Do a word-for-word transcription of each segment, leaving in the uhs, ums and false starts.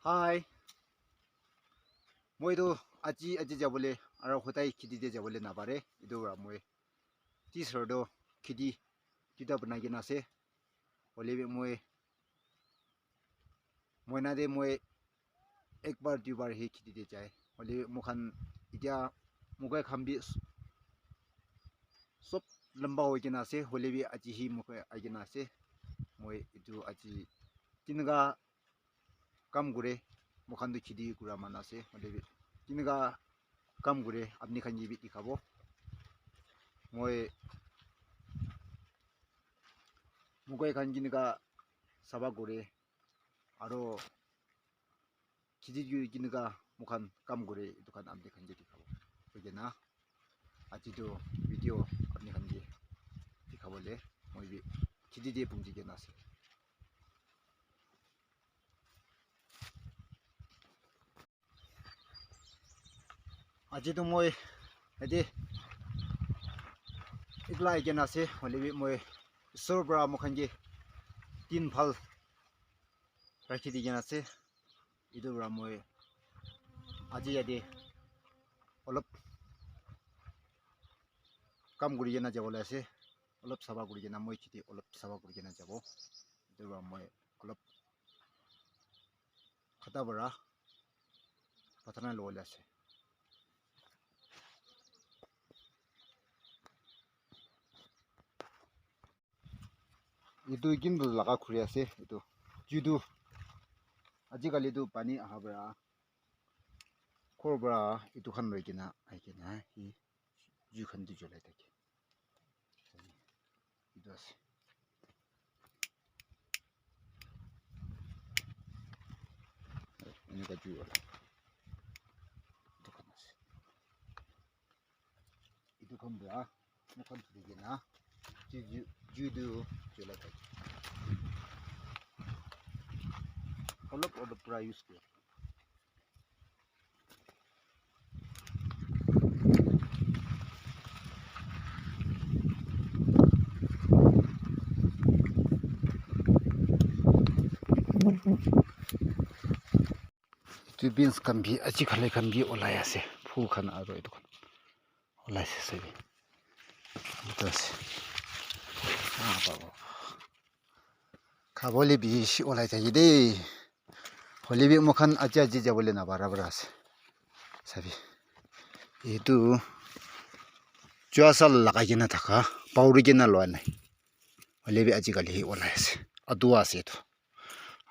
Hi. Moi tu aji, aji jabole aro hodai kheti te jabole napare. Etu para moi teacher tu kheti duita banai kena ase. Hoile bi moi moina te moi ek bar dui bar he kheti te jai. Hoile bi moi khan etia mokai khan bi s-, sob lamba hoi kena ase. Hoile bi aji he mokai ai kena ase. Moi etu aji kineka kam kure, moi khan tu kheti kura manu ase, hoile bi kineka kam kure apni khan ke bi dikhabo. Moi mokai khan kineka saba kure, aro kheti kuri kineka moi khan kam kure, etu khan apni khan ke dikhabo. Hoi kena aji tu video apni khan ke dikhabole moi bi kheti te punji kena ase. Aji tu moi yate ekla ahi kena ase, hoile bi moi isor para moi khan ke din bhal rakhi di kena ase. Etu para moi aji yate olop kam kuri kena jabole ase, olop saba kuri kena moi kheti olop saba kuri kena jabo. Etu para moi olop khata para pratana lobole ase. Etu kintu laga khuri ase etu. Jutu ajikali tu pani aha para ghor para etu khan loi kena ahi kena hi jui khan tu julai thake. Etu ase. Enika jui wala. Etu khan ase. Etu khan para moi khan thuri kena jui, jui, jui tu julai thake. Olop olop para use kure. Etu beans khan bi aji khale khan bi olai ase, phul khan aro etu khan olai ase sabi. Etu ase. Ah, babo. Khabole bishi olai thaki de. Hoile bi moi khan aji aji jabole nabara bara ase. Sabi. Etu jua sal lagai kena thaka, pauri kena lua nai. Hoile bi ajikali hi olai ase. Adua ase etu.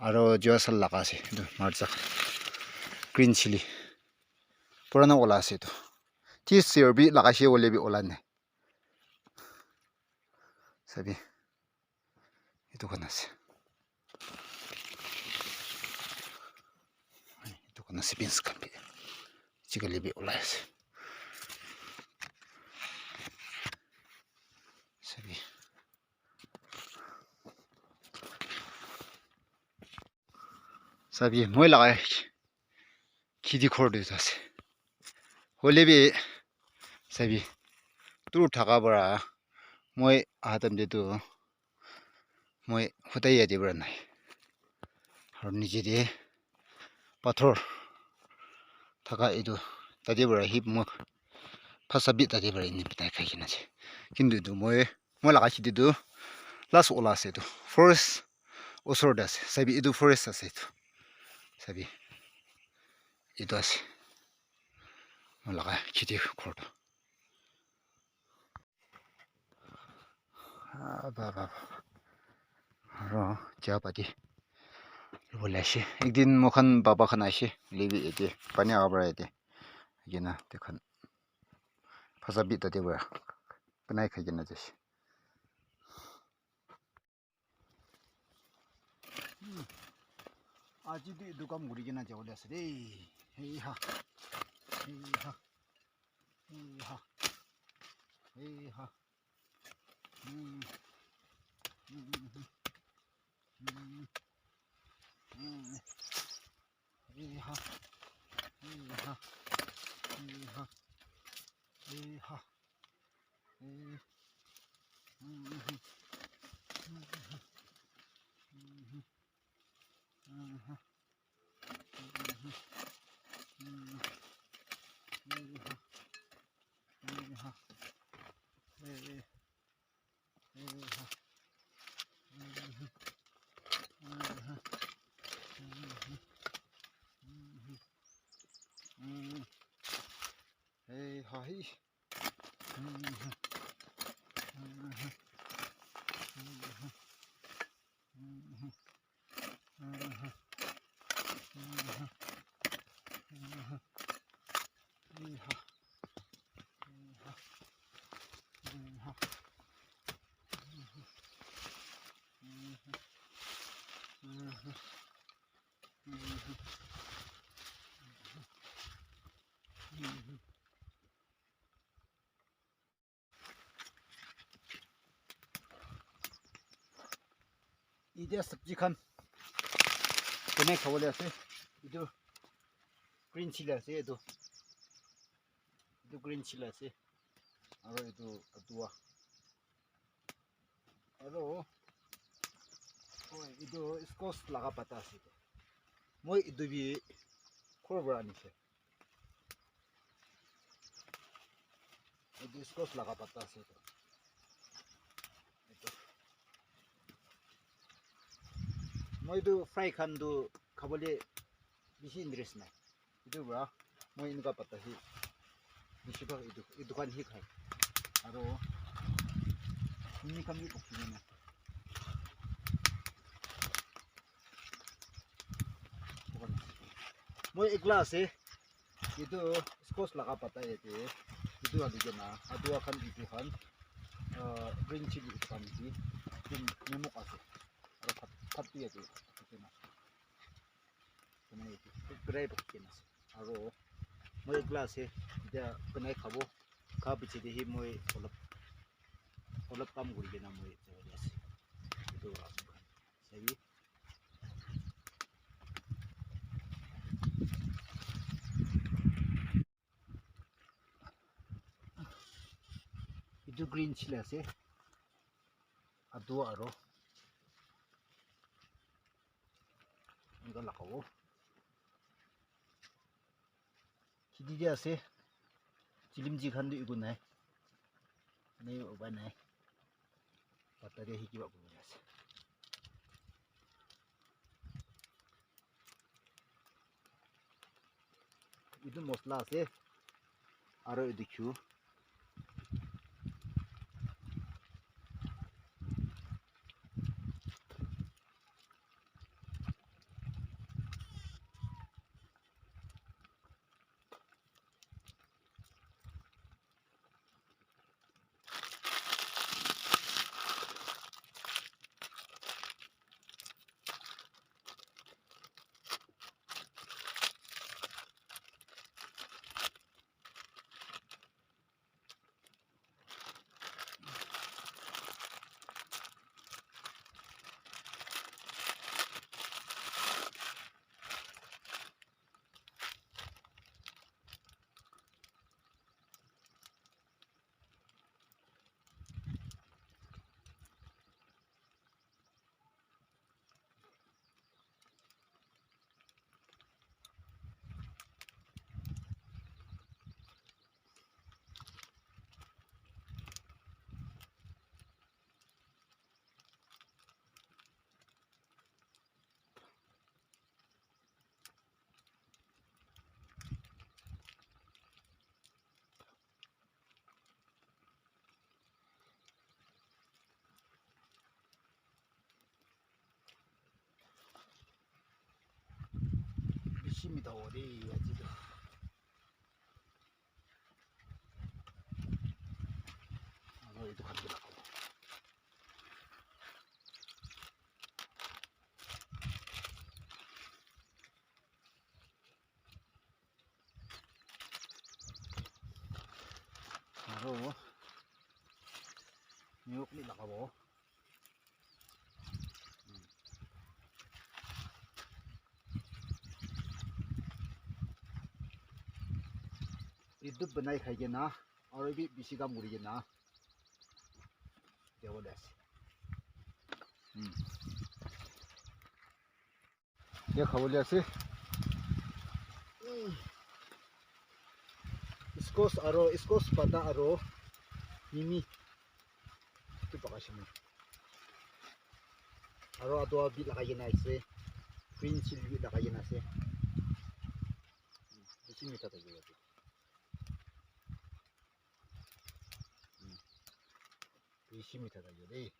Aro jua sal laga ase. Etu marcha. Green chili. Purana wala ase etu. Tis sir bi lagai se hoile bi olai nai. Sabi. Etu khan ase. Etu khan ase beans khan bi. Chikali bi olai ase. Sabi. Sabi, moi laga kheti ghor tu ase. Hoile bi, sabi, dur thaka para moi aha time te tu moi hodai yate para nai. Aru niche te pathor thaka etu tate para hi moi phasa bi tate para eni bitai khai kena ase. Kintu etu moi, moi laga kheti tu last ola ase etu. Forest osor te ase. Sabi, etu forest ase etu. Sabi. Etu ase. Moi laga kheti ghor tu. Ah, ba, ba, ba. Aro, cha pati. Lobole ase. Ek din moi khan baba khan aise. Hoile bi yate. Pani aha para yate. Yena, te khan. Phasa bi tate para. Banai khai kena jaise. Hmm. Aji tu etu kam kuri kena jabole ase de. Hey ha. Hey ha. Hey ha. Hey ha. Hmm. Hmm. Hmm. Hmm. Hey ha. Hey ha. Hey ha. Hey ha. Hey. Hmm. Hmm. Hmm. Hmm. Hmm. Hey. Etia sabji khan banai khabole ase. Etu green chili ase etu. Etu green chili ase. Aru etu adua. Aru, oh, etu squash laga pata ase etu. Moi etu bi ghor para anise. Etu squash laga pata ase etu. Etu. Moi etu fry khan tu khabole bishi interest nai. Etu para moi enika pata hi bishi bhag etu, etu khan hi khai. Aru mimi khan bi pokhi kena. Moi ekla ase. Etu squash laga pata yate. Etu hali kena. Adua khan etu khan. Ah, green chili etu khan etu. Etu nyamuk ase. Aru phat, phat bi yate. Etu na. Banai etu, etu birai rakhi kena ase. Aru moi ekla ase, etia banai khabo. Kha piche de hi moi olop, olop kam kuri kena moi jabo de ase. Etu sabi. Etu green chili ase. Adu aro enika lagabo. Kheti te ase. Chilimji khan tu eku nai. Nai upai nai. Pata te hi kiba kuri ase. Etu mosla ase. Aro etu chu. Bishi mitha hobo de aji toh. Aro etu khan bi rakho. Aro niyok ni lagabo. Etu banai khai kena, aru bi bishi kam kuri kena, jabo le ase. Hmm. Etia khabole ase. Squash aro, squash pata aro mimi. Etu pakaise moi. Aro adua bi lagai kena ase. Green chili bi lagai kena ase. Bishi mitha thakibo etu. Bishi mitha thaki de.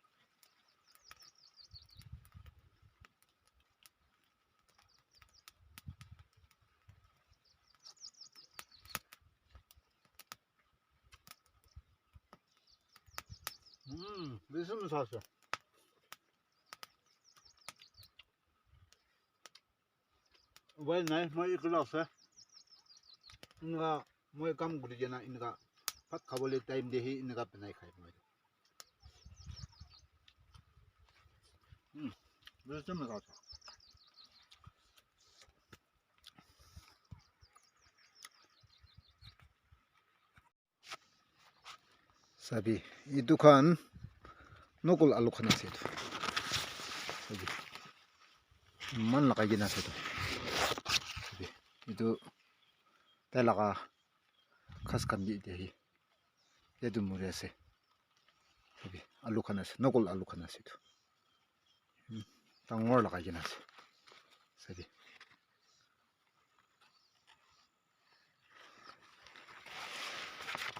Hmm, bishi mitha ase. Upai nai, moi ekla ase. Eneka moi kam kuri kena eneka bhat khabole time te hi eneka banai khai moi. Hmm, bishi mitha ase. Sabi, etu khan nokol alu khan ase etu. Sabi, eman lagai kena ase etu. Sabi, etu tai laga ghas khan bi etia hi, etu muri ase. Sabi, alu khan ase, nokol alu khan ase etu. Hmm, dangor lagai kena ase. Sabi.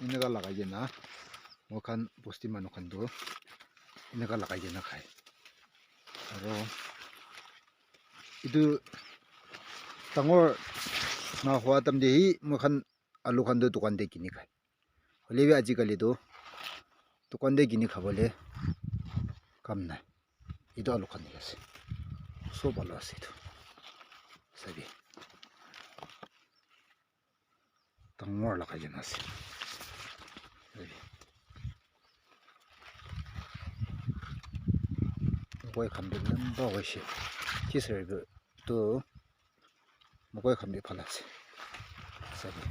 Eneka lagai kena, moi khan bosti manu khan tu eneka lagai kena khai. Aro etu dangor na hua time te hi moi khan alu khan tu dukan te kini khai. Hoile bi ajikali tu dukan te kini khabole kam nai. Etu alu khan hi ase. Sob alu ase etu. Sabi. Dangor lagai kena ase. Mokoi khan bi lamba hoise. Ki sare bi tu mokoi khan bi bhal ase. Sabi.